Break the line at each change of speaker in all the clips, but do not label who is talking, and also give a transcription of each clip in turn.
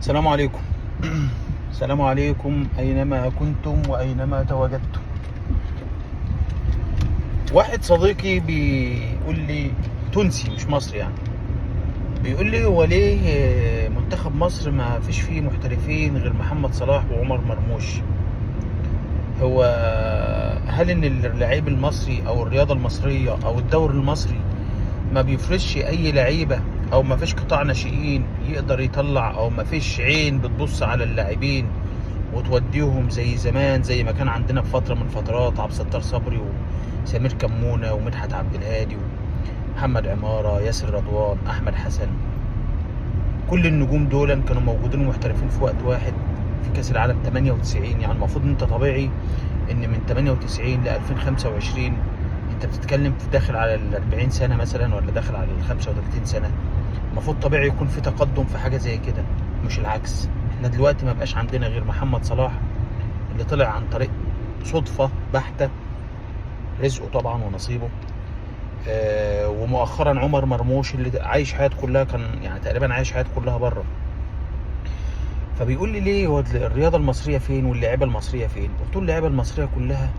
السلام عليكم. السلام عليكم أينما كنتم وأينما تواجدتم. واحد صديقي بيقول لي، تونسي مش مصري يعني، بيقول لي هو ليه منتخب مصر ما فيش فيه محترفين غير محمد صلاح وعمر مرموش؟ هو هل ان اللعيب المصري او الرياضة المصرية او الدوري المصري ما بيفرزش اي لعيبة، او ما فيش قطاع ناشئين يقدر يطلع، او ما فيش عين بتبص على اللاعبين وتوديهم زي زمان، زي ما كان عندنا في فترة من الفترات عبد الستار صبري وسمير كمونة ومدحت عبد الهادي ومحمد عمارة، ياسر رضوان، أحمد حسن؟ كل النجوم دول كانوا موجودين ومحترفين في وقت واحد في كأس العالم 98. يعني المفروض ان انت طبيعي ان من 98 ل 2025 انت بتتكلم في داخل على ال 40 سنة مثلا، ولا داخل على ال 35 سنة. المفروض طبيعي يكون في تقدم في حاجة زي كده، مش العكس. احنا دلوقتي ما بقاش عندنا غير محمد صلاح اللي طلع عن طريق صدفة بحتة، رزقه طبعا ونصيبه، ومؤخرا عمر مرموش اللي عايش حياته كلها، كان يعني تقريبا عايش حياته كلها بره. فبيقول لي ليه هو الرياضة المصرية فين واللاعيبة المصرية فين؟ قلت له اللاعيبة المصرية كلها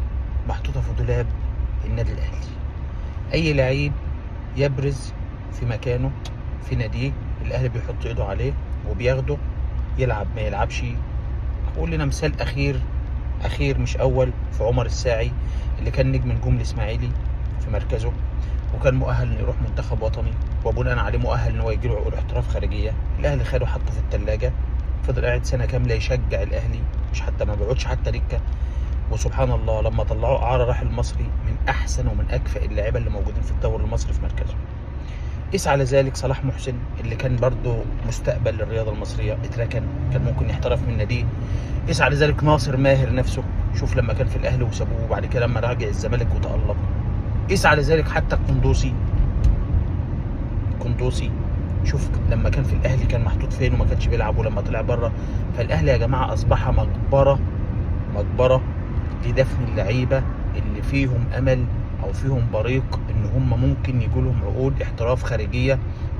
محطوطة في دولاب النادي الأهلي. أي لعيب يبرز في مكانه في ناديه الأهلي بيحط إيده عليه وبياخده، يلعب ما يلعبش. أقول لنا مثال أخير مش أول، في عمر الساعي اللي كان نجم نجوم الإسماعيلي في مركزه، وكان مؤهل إنه يروح منتخب وطني، وبناء عليه مؤهل إن هو يجيله عقود احتراف خارجية. الأهلي خده حطه في التلاجة، فضل قاعد سنة كاملة يشجع الأهلي، مش حتى ما بيقعدش حتى دكة. وسبحان الله لما طلعوه إعارة راح المصري، من أحسن ومن أكفأ اللاعيبة اللي موجودين في الدوري المصري في مركزه. قيس على ذلك صلاح محسن اللي كان برضه مستقبل للرياضة المصرية، اتركن، كان ممكن يحترف من ناديه. قيس على ذلك ناصر ماهر نفسه، شوف لما كان في الأهلي وسابوه، وبعد كده لما راجع الزمالك وتألق. قيس على ذلك حتى القندوسي، شوف لما كان في الأهلي كان محطوط فين وما كانش بيلعب، ولما طلع بره. فالأهلي يا جماعة أصبح مقبرة لدفن اللعيبة اللي فيهم أمل أو فيهم بريق إن هم ممكن يجوا لهم عقود احتراف خارجية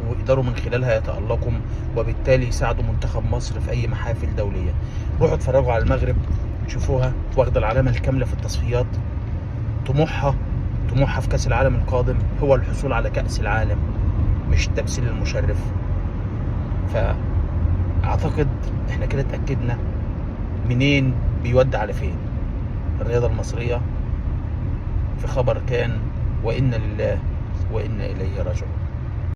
ويقدروا من خلالها يتألقوا، وبالتالي يساعدوا منتخب مصر في أي محافل دولية. روحوا اتفرجوا على المغرب، شوفوها واخدة العلامة الكاملة في التصفيات. طموحها في كأس العالم القادم هو الحصول على كأس العالم، مش التمثيل المشرف. فأعتقد احنا كده اتأكدنا منين بيودي على فين الرياضة المصرية في خبر كان، وإنا لله وإنا إليه راجعون.